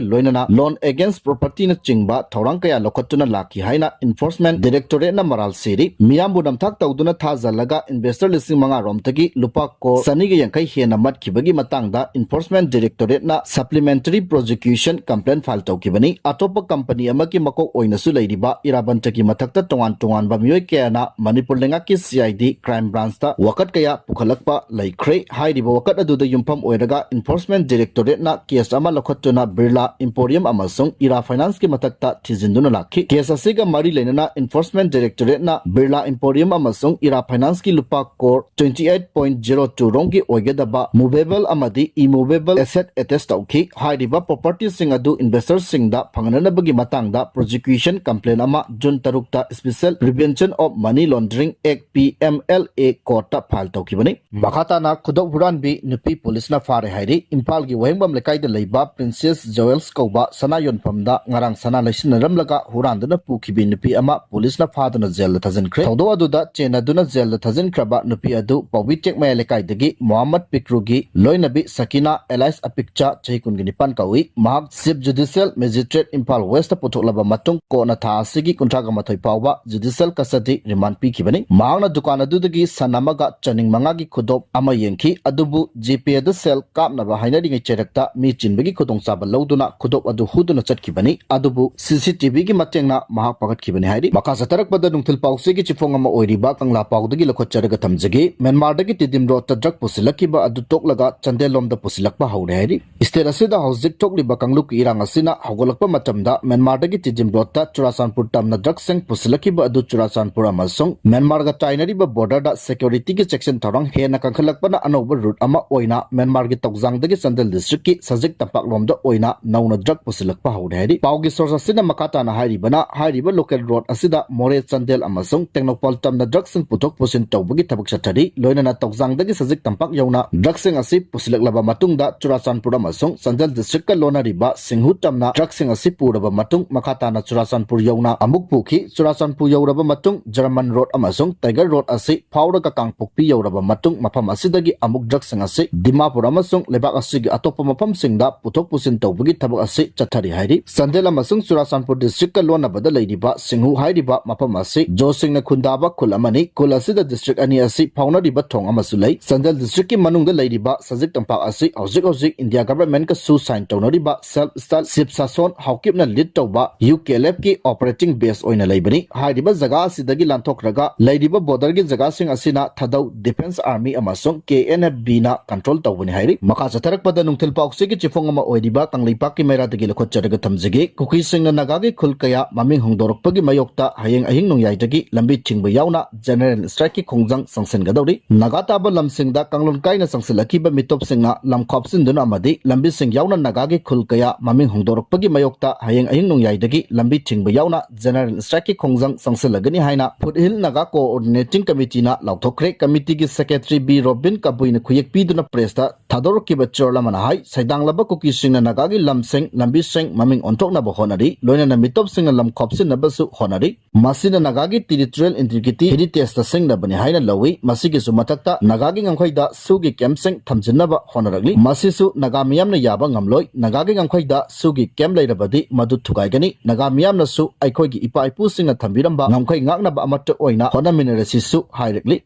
ꯂꯣꯏꯅꯅ loan against property ꯅꯆꯤꯡꯕ ꯊꯧꯔꯥꯡ ꯀꯌꯥ ꯂꯧꯈꯠꯇꯨꯅ ꯂꯥꯛꯈꯤ ꯍꯥꯏꯅ Enforcement Directorate ꯅ ꯃꯔꯥꯜ ꯁꯤꯔꯤ꯫ ꯃꯤꯌꯥꯝꯕꯨ ꯅꯝꯊꯥꯛ ꯇꯧꯗꯨꯅ ꯊꯥꯖꯜꯂꯒ investor ꯂꯤꯁꯤꯡ ꯃꯉꯥ ꯔꯣꯝꯗꯒꯤ ꯂꯨꯄꯥ ꯀ꯭ꯔꯣꯔ ꯆꯅꯤꯒ ꯌꯥꯡꯈꯩ ꯍꯦꯟꯅ ꯃꯠꯈꯤꯕꯒꯤ ꯃꯇꯥꯡꯗ Enforcement Directorate ꯅ Supplementary Prosecution Complaint file ꯇꯧꯈꯤꯕꯅꯤ꯫ ꯑꯇꯣꯞꯄ company ꯑꯃꯒꯤ ꯃꯀꯣꯛ ꯑꯣꯏꯅꯁꯨ ꯂꯩꯔꯤꯕ ꯏꯔꯥꯕꯟꯇꯒꯤ ꯃꯊꯛꯇ ꯇꯣꯉꯥꯟ ꯇꯣꯉꯥꯟꯕ ꯃꯤꯑꯣꯏ ꯀꯌꯥꯅ ꯃꯅꯤꯄꯨꯔ ꯂꯩꯉꯥꯛꯀꯤ C I D Crime Branch ꯇ ꯋꯥꯀꯠ ꯀꯌꯥ ꯄꯨꯈꯠꯂꯛꯄ ꯂꯩꯈ꯭ꯔꯦ꯫ ꯍꯥꯏꯔꯤꯕ ꯋꯥꯀꯠ ꯑꯗꯨꯗ ꯌꯨꯝꯐꯝ ꯑꯣꯏꯔꯒ Enforcement Directorate ꯅ case ꯑꯃ ꯂꯧꯈꯠꯇꯨꯅ ꯕꯤꯔꯂꯥ Emporium ꯑꯃꯁꯨꯡ ꯏꯔꯥ Finance ꯀꯤ ꯃꯊꯛꯇ ꯊꯤꯖꯤꯟꯗꯨꯅ ꯂꯥꯛꯈꯤ꯫ Case ꯑꯁꯤꯒ ꯃꯔꯤ ꯂꯩꯅꯅ Enforcement Directorate ꯅ ꯕꯤꯔꯂꯥ Emporium ꯑꯃꯁꯨꯡ ꯏꯔꯥ Finance ꯀꯤ ꯂꯨꯄꯥ crore twenty eight point zero two ꯔꯣꯝꯒꯤ ꯑꯣꯏꯒꯗꯕ movable ꯑꯃꯗꯤ immovable asset attach ꯇꯧꯈꯤ꯫ ꯍꯥꯏꯔꯤꯕ property ꯁꯤꯡ ꯑꯗꯨ investor ꯁꯤꯡꯗ ꯐꯪꯍꯟꯅꯕꯒꯤ ꯃꯇꯥꯡꯗ prosecution complaint ꯑꯃ ꯖꯨꯟ ꯇꯔꯨꯛꯇ Special Prevention of Money Laundering Act, P M L A, court ꯇ file ꯇꯧꯈꯤꯕꯅꯤ꯫ ꯃꯈꯥ ꯇꯥꯅ ꯈꯨꯗꯣꯞ ꯍꯨꯔꯥꯟꯕꯤ ꯅꯨꯄꯤ ꯄꯨꯂꯤꯁꯅ ꯐꯥꯔꯦ ꯍꯥꯏꯔꯤ꯫ ꯏꯝꯐꯥꯜꯒꯤ ꯋꯥꯍꯦꯡꯕꯝ ꯂꯩꯀꯥꯏꯗ ꯂꯩꯕ Princess Jewels ꯀꯧꯕ ꯁꯅꯥ ꯌꯣꯟꯐꯝꯗ ꯉꯔꯥꯡ ꯁꯅꯥ ꯂꯩꯁꯤꯟꯅꯔꯝꯂꯒ ꯍꯨꯔꯥꯟꯗꯨꯅ ꯄꯨꯈꯤꯕꯤ ꯅꯨꯄꯤ ꯑꯃ ꯄꯨꯂꯤꯁꯅ ꯐꯥꯗꯨꯅ ꯖꯦꯜꯗ ꯊꯥꯖꯤꯟꯈ꯭ꯔꯦ꯫ ꯊꯧꯗꯣꯛ ꯑꯗꯨꯗ ꯆꯦꯟꯅꯗꯨꯅ ꯖꯦꯜꯗ ꯊꯥꯖꯤꯟꯈ꯭ꯔꯕ ꯅꯨꯄꯤ ꯑꯗꯨ ꯄꯥꯎꯕꯤ ꯇꯦꯛꯃꯌꯥꯏ ꯂꯩꯀꯥꯏꯗꯒꯤ ꯃꯣꯍꯝꯃꯗ ꯄꯤꯀ꯭ꯔꯨꯒꯤ ꯂꯣꯏꯅꯕꯤ ꯁꯀꯤꯅꯥ alias ꯑꯄꯤꯛꯆꯥ, ꯆꯍꯤ ꯀꯨꯟꯒ ꯅꯤꯄꯥꯟ ꯀꯧꯏ꯫ ꯃꯍꯥꯛ Chief Judicial Magistrate Imphal West ꯇ ꯄꯨꯊꯣꯛꯂꯕ ꯃꯇꯨꯡ ꯀꯣꯔꯠꯅ ꯊꯥ ꯑꯁꯤꯒꯤ ꯀꯨꯟꯊ꯭ꯔꯥꯒ ꯃꯥꯊꯣꯏ ꯐꯥꯎꯕ judicial custody remand ꯄꯤꯈꯤꯕꯅꯤ꯫ ꯃꯍꯥꯛꯅ ꯗꯨꯀꯥꯟ ꯑꯗꯨꯗꯒꯤ ꯁꯟ ꯑꯃꯒ ꯆꯅꯤꯡ ꯃꯉꯥꯒꯤ ꯈꯨꯗꯣꯞ ꯑꯃ ꯌꯦꯡꯈꯤ, ꯑꯗꯨꯕꯨ GPay ꯗ ꯁꯦꯜ ꯀꯥꯞꯅꯕ ꯍꯥꯏꯅꯔꯤꯉꯩ ꯆꯩꯔꯛꯇ ꯃꯤ ꯆꯤꯟꯕꯒꯤ ꯈꯨꯗꯣꯡꯆꯥꯕ ꯂꯧꯗꯨꯅ ꯈꯨꯗꯣꯞ ꯑꯗꯨ ꯍꯨꯗꯨꯅ ꯆꯠꯈꯤꯕꯅꯤ꯫ ꯑꯗꯨꯕꯨ CCTV ꯒꯤ ꯃꯇꯦꯡꯅ ꯃꯍꯥꯛ ꯐꯥꯒꯠꯈꯤꯕꯅꯤ ꯍꯥꯏꯔꯤ꯫ ꯃꯈꯥ ꯆꯠꯊꯔꯛꯄꯗ ꯅꯨꯡꯊꯤꯜ ꯄꯥꯎꯆꯦꯒꯤ ꯆꯤꯐꯣꯡ ꯑꯃ ꯑꯣꯏꯔꯤꯕ ꯀꯪꯂꯥ ꯄꯥꯎꯗꯒꯤ ꯂꯧꯈꯠꯆꯔꯒ ꯊꯝꯖꯒꯦ꯫ ꯃ꯭ꯌꯥꯟꯃꯥꯔꯗꯒꯤ ꯇꯤꯗꯤꯝ ꯔꯣꯗꯇ drug ꯄꯨꯁꯤꯜꯂꯛꯈꯤꯕ ꯑꯗꯨ ꯇꯣꯛꯂꯒ ꯆꯥꯟꯗꯦꯜꯂꯣꯝꯗ ꯄꯨꯁꯤꯜꯂꯛꯄ ꯍꯧꯔꯦ ꯍꯥꯏꯔꯤ꯫ State ꯑꯁꯤꯗ ꯍꯧꯖꯤꯛ ꯊꯣꯛꯂꯤꯕ ꯀꯥꯡꯂꯨꯞꯀꯤ ꯏꯔꯥꯡ ꯑꯁꯤꯅ ꯍꯧꯒꯠꯂꯛꯄ ꯃꯇꯝꯗ ꯃ꯭ꯌꯥꯟꯃꯥꯔꯗꯒꯤ ꯇꯤꯗꯤꯝ ꯔꯣꯗꯇ ꯆꯨꯔꯥꯆꯥꯟꯄꯨꯔ ꯇꯝꯅ drug ꯁꯤꯡ ꯄꯨꯁꯤꯜꯂꯛꯈꯤꯕ ꯑꯗꯨ ꯆꯨꯔꯥꯆꯥꯟꯄꯨꯔ ꯑꯃꯁꯨꯡ ꯃ꯭ꯌꯥꯟꯃꯥꯔꯒ ꯇꯥꯏꯅꯔꯤꯕ border ꯗ security ꯒꯤ ꯆꯦꯛꯁꯤꯟ ꯊꯧꯔꯥꯡ ꯍꯦꯟꯅ ꯀꯟꯈꯠꯂꯛꯄꯅ ꯑꯅꯧꯕ route ꯑꯃ ꯑꯣꯏꯅ ꯃ꯭ꯌꯥꯟꯃꯥꯔꯒꯤ ꯇꯧꯖꯥꯡꯗꯒꯤ ꯆꯥꯟꯗꯦꯜ district ꯀꯤ ꯁꯖꯤꯛ ꯇꯝꯄꯥꯛꯂꯣꯝꯗ ꯑꯣꯏꯅ ꯅꯧꯅ drug ꯄꯨꯁꯤꯜꯂꯛꯄ ꯍꯧꯔꯦ ꯍꯥꯏꯔꯤ꯫ ꯄꯥꯎꯒꯤ source ꯑꯁꯤꯅ ꯃꯈꯥ ꯇꯥꯅ ꯍꯥꯏꯔꯤꯕꯅ, ꯍꯥꯏꯔꯤꯕ local road ꯑꯁꯤꯗ ꯃꯣꯔꯦ, ꯆꯥꯟꯗꯦꯜ ꯑꯃꯁꯨꯡ ꯇꯦꯡꯅꯧꯄꯜ ꯇꯝꯅ ꯗ꯭ꯔꯒꯁꯤꯡ ꯄꯨꯊꯣꯛ ꯄꯨꯁꯤꯟ ꯇꯧꯕꯒꯤ ꯊꯕꯛ ꯆꯠꯊꯔꯤ꯫ ꯂꯣꯏꯅꯅ ꯇꯧꯖꯥꯡꯗꯒꯤ ꯁꯖꯤꯛ ꯇꯝꯄꯥꯛ ꯌꯧꯅ ꯗ꯭ꯔꯒꯁꯤꯡ ꯑꯁꯤ ꯄꯨꯁꯤꯜꯂꯛꯂꯕ ꯃꯇꯨꯡꯗ ꯆꯨꯔꯥꯆꯥꯟꯄꯨꯔ ꯑꯃꯁꯨꯡ ꯆꯥꯟꯗꯦꯜ ꯗꯤꯁꯇ꯭ꯔꯤꯛꯀ ꯂꯣꯟꯅꯔꯤꯕ ꯁꯤꯡꯍꯨ ꯇꯝꯅ ꯗ꯭ꯔꯒꯁꯤꯡ ꯑꯁꯤ ꯄꯨꯔꯕ ꯃꯇꯨꯡ ꯃꯈꯥ ꯇꯥꯅ ꯆꯨꯔꯥꯆꯥꯟꯄꯨꯔ ꯌꯧꯅ ꯑꯃꯨꯛ ꯄꯨꯈꯤ꯫ ꯆꯨꯔꯥꯆꯥꯟꯄꯨꯔ ꯌꯧꯔꯕ ꯃꯇꯨꯡ ꯖꯔꯃꯟ ꯔꯣꯗ ꯑꯃꯁꯨꯡ ꯇꯥꯏꯒꯔ ꯔꯣꯗ ꯑꯁꯤ ꯐꯥꯎꯔꯒ ꯀꯥꯡꯄꯣꯛꯄꯤ ꯌꯧꯔꯕ ꯃꯇꯨꯡ ꯃꯐꯝ ꯑꯁꯤꯗꯒꯤ ꯑꯃꯨꯛ ꯗ꯭ꯔꯒꯁꯤꯡ ꯑꯁꯤ ꯗꯤꯃꯥꯄꯨꯔ ꯑꯃꯁꯨꯡ ꯂꯩꯕꯥꯛ ꯑꯁꯤꯒꯤ ꯑꯇꯣꯞꯄ ꯃꯐꯝꯁꯤꯡꯗ ꯄꯨꯊꯣꯛ ꯄꯨꯁꯤꯟ ꯇꯧꯕꯒꯤ ꯊꯕꯛ ꯑꯁꯤ ꯆꯠꯊꯔꯤ ꯍꯥꯏꯔꯤ꯫ ꯆꯥꯟꯗꯦꯜ ꯑꯃꯁꯨꯡ ꯆꯨꯔꯥꯆꯥꯟꯄꯨꯔ ꯗꯤꯁꯇ꯭ꯔꯤꯛꯀ ꯂꯣꯟꯅꯕꯗ ꯂꯩꯔꯤꯕ ꯁꯤꯡꯍꯨ ꯍꯥꯏꯔꯤꯕ ꯃꯐꯝ ꯑꯁꯤ ꯖꯣꯁꯤꯡꯅ ꯈꯨꯟꯗꯥꯕ ꯈꯨꯜ ꯑꯃꯅꯤ꯫ ꯈꯨꯜ ꯑꯁꯤꯗ ꯗꯤꯁꯇ꯭ꯔꯤꯛ ꯑꯅꯤ ꯑꯁꯤ ꯐꯥꯎꯅꯔꯤꯕ ꯊꯣꯡ ꯑꯃꯁꯨ ꯂꯩ꯫ ꯆꯥꯟꯗꯦꯜ ꯗꯤꯁꯇ꯭ꯔꯤꯛꯀꯤ ꯃꯅꯨꯡꯗ ꯂꯩꯔꯤꯕ ꯁꯖꯤꯛ ꯇꯝꯄꯥꯛ ꯑꯁꯤ ꯍꯧꯖꯤꯛ ꯍꯧꯖꯤꯛ ꯏꯟꯗꯤꯌꯥ ꯒꯚꯔꯟꯃꯦꯟꯠꯀꯁꯨ ꯁꯥꯏꯟ ꯇꯧꯅꯔꯤꯕ ꯁꯦꯜꯐ ꯁ꯭ꯇꯥꯏꯜ ꯁꯤꯕ ꯁꯥꯁꯣꯟ ꯍꯥꯎꯀꯤꯞꯅ ꯂꯤꯗ ꯇꯧꯕ ꯌꯨ ꯀꯦ ꯑꯦꯜ ꯑꯦꯐꯀꯤ ꯑꯣꯄꯔꯦꯇꯤꯡ ꯕꯦꯁ ꯑꯣꯏꯅ ꯂꯩꯕꯅꯤ꯫ ꯍꯥꯏꯔꯤꯕ ꯖꯒꯥ ꯑꯁꯤꯗꯒꯤ ꯂꯥꯟꯊꯣꯛꯈ꯭ꯔꯒ ꯂꯩꯔꯤꯕ ꯕꯣꯔꯗꯔꯒꯤ ꯖꯒꯥꯁꯤꯡ ꯑꯁꯤꯅ ꯊꯥꯗꯧ ꯗꯤꯐꯦꯟꯁ ꯑꯥꯔꯃꯤ ꯑꯃꯁꯨꯡ ꯀꯦ ꯑꯦꯟ ꯑꯦꯐ ꯕꯤꯅ ꯀꯟꯇ꯭ꯔꯣꯜ ꯇꯧꯕꯅꯤ ꯍꯥꯏꯔꯤ꯫ ꯃꯈꯥ ꯆꯠꯊꯔꯛꯄꯗ ꯅꯨꯡꯊꯤꯜ ꯄꯥꯎꯆꯦꯒꯤ ꯆꯦꯐꯣꯡ ꯑꯃ ꯑꯣꯏꯔꯤꯕ ꯀꯪꯂꯩꯄꯥꯛꯀꯤ ꯃꯩꯔꯥꯗꯒꯤ ꯂꯧꯈꯠꯆꯔꯒ ꯊꯝꯖꯒꯦ꯫ ꯀꯨꯀꯤꯁꯤꯡꯅ ꯅꯥꯒꯥꯒꯤ ꯈꯨꯜ ꯀꯌꯥ ꯃꯃꯤꯡ ꯍꯣꯡꯗꯣꯔꯛꯄꯒꯤ ꯃꯥꯌꯣꯛꯇ ꯍꯌꯦꯡ ꯑꯍꯤꯡ ꯅꯣꯡꯌꯥꯏꯗꯒꯤ ꯂꯝꯕꯤ ꯊꯤꯡꯕ ꯌꯥꯎꯅ ꯖꯦꯅꯔꯦꯜ ꯁ꯭ꯇ꯭ꯔꯥꯏꯛꯀꯤ ꯈꯣꯡꯖꯪ ꯆꯪꯁꯤꯟꯒꯗꯧꯔꯤ꯫ ꯅꯥꯒꯥ ꯇꯥꯕ ꯂꯝꯁꯤꯡꯗ ꯀꯥꯡꯂꯣꯟ ꯀꯥꯏꯅ ꯆꯪꯁꯤꯜꯂꯛꯈꯤꯕ ꯃꯤꯇꯣꯞꯁꯤꯡꯅ ꯂꯝ ꯈꯥꯎꯞꯁꯤꯟꯗꯨꯅ ꯑꯃꯗꯤ ꯂꯝꯕꯤꯁꯤꯡ ꯌꯥꯎꯅ ꯅꯥꯒꯥꯒꯤ ꯈꯨꯜ ꯀꯌꯥ ꯃꯃꯤꯡ ꯍꯣꯡꯗꯣꯔꯛꯄꯒꯤ ꯃꯥꯌꯣꯛꯇ ꯍꯌꯦꯡ ꯑꯍꯤꯡ ꯅꯣꯡꯌꯥꯏꯗꯒꯤ ꯂꯝꯕꯤ ꯊꯤꯡꯕ ꯌꯥꯎꯅ ꯖꯦꯅꯔꯦꯜ ꯁ꯭ꯇ꯭ꯔꯥꯏꯛꯀꯤ ꯈꯣꯡꯖꯪ ꯆꯪꯁꯤꯜꯂꯒꯅꯤ ꯍꯥꯏꯅ ꯐꯨꯠꯍꯤꯜ ꯅꯥꯒꯥ ꯀꯣꯑꯣꯔꯗꯤꯅꯦꯇꯤꯡ ꯀꯃꯤꯇꯤꯅ ꯂꯥꯎꯊꯣꯛꯈ꯭ꯔꯦ꯫ ꯀꯃꯤꯇꯤꯒꯤ ꯁꯦꯀ꯭ꯔꯦꯇꯔꯤ ꯕꯤ ꯔꯣꯕꯤꯟ ꯀꯕꯨꯏꯅ ꯈꯨꯌꯦꯛ ꯄꯤꯗꯨꯅ ꯄ꯭ꯔꯦꯁꯇ ꯊꯥꯗꯣꯔꯛꯈꯤꯕ ꯆꯔꯣꯜ ꯑꯃꯅ ꯍꯥꯏ, ꯁꯩꯗꯥꯡꯂꯕ ꯀꯨꯀꯤꯁꯤꯡꯅ ꯅꯥꯒꯥꯒꯤ ꯂꯝꯁꯤꯡ, ꯂꯝꯕꯤꯁꯤꯡ ꯃꯃꯤꯡ ꯑꯣꯟꯊꯣꯛꯅꯕ ꯍꯣꯠꯅꯔꯤ, ꯂꯣꯏꯅꯅ ꯃꯤꯇꯣꯞꯁꯤꯡꯅ ꯂꯝ ꯈꯥꯎꯞꯁꯤꯟꯅꯕꯁꯨ ꯍꯣꯠꯅꯔꯤ꯫ ꯃꯁꯤꯅ ꯅꯥꯒꯥꯒꯤ ꯇꯦꯔꯤꯇꯣꯔꯤꯌꯦꯜ ꯏꯟꯇꯤꯒ꯭ꯔꯤꯇꯤ ꯍꯦꯔꯤꯇꯦꯖꯇ ꯁꯤꯡꯅꯕꯅꯤ ꯍꯥꯏꯅ ꯂꯧꯏ꯫ ꯃꯁꯤꯒꯤꯁꯨ ꯃꯊꯛꯇ ꯅꯥꯒꯥꯒꯤ ꯉꯝꯈꯩꯗ ꯁꯨꯒꯤ ꯀꯦꯝꯞꯁꯤꯡ ꯊꯝꯖꯤꯟꯅꯕ ꯍꯣꯠꯅꯔꯛꯂꯤ꯫ ꯃꯁꯤꯁꯨ ꯅꯥꯒꯥ ꯃꯤꯌꯥꯝꯅ ꯌꯥꯕ ꯉꯝꯂꯣꯏ꯫ ꯅꯥꯒꯥꯒꯤ ꯉꯝꯈꯩꯗ ꯁꯨꯒꯤ ꯀꯦꯝꯞ ꯂꯩꯔꯕꯗꯤ ꯃꯗꯨ ꯊꯨꯒꯥꯏꯒꯅꯤ꯫ ꯅꯥꯒꯥ ꯃꯤꯌꯥꯝꯅꯁꯨ ꯑꯩꯈꯣꯏꯒꯤ ꯏꯄꯥ ꯏꯄꯨꯁꯤꯡꯅ ꯊꯝꯕꯤꯔꯝꯕ ꯉꯝꯈꯩ ꯉꯥꯛꯅꯕ ꯑꯃꯠꯇ ꯑꯣꯏꯅ ꯍꯣꯠꯅꯃꯤꯟꯅꯔꯁꯤꯁꯨ ꯍꯥꯏꯔꯛꯂꯤ꯫